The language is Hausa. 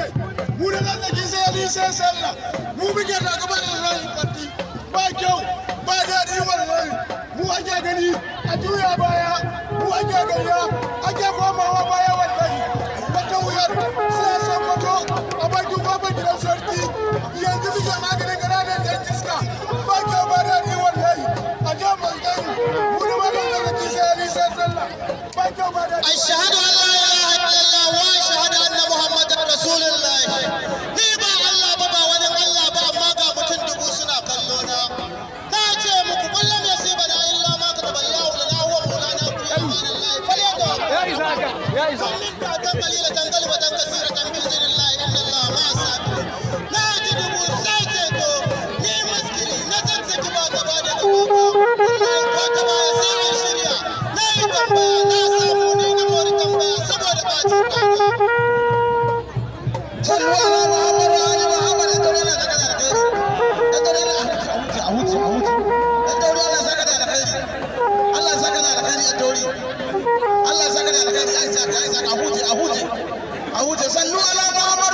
ne. Mu da zazzaki sai Ali sai sallah. Mu muke da gaba da zai karti. Ba kyau, ba daɗi wallahi. Mu ake gani a juya baya, mu ake gayya, ake komawa baya wallahi. Wata wuyar sai Sokoto a bakin kofar gidan sarki. Yanzu muke maganin ƙananan yan iska. Ba kyau, ba daɗi wallahi. A jihar Mazgani, mu da maganin zazzaki sai Ali sai sallah. Ba kyau, ba daɗi. أشهد أن لا إله إلا الله وأشهد أن محمدا رسول الله. Ni ba Allah ba, ba wani Allah ba, amma ga mutum 1000 suna kallo na. Na ce muku kullum yusibana illa ma kataballahu lana huwa maulana fi amanillahi falyatawakkal. Ya isa haka, ya isa. فئة قليلة غلبت كثيرة بإذن الله إن الله مع الصابرين. Na ji 1000 sai ceto ni maskili na Zazzaki ba gaba da gaba ba, wallahi ko ta baya sai an shirya. Na yi tambaya na samu, ni na mori tambaya saboda bacin ɗaki. صلوا على محمد وآل محمد. الدولة لا سكت على خير. الدولة لا أعوذ أعوذ أعوذ. الدولة لا سكت على خير. الله سكت على خير. الدولة الله سكت على خير. يا إسحاق، يا إسحاق، أعوذ أعوذ أعوذ. صلوا على محمد.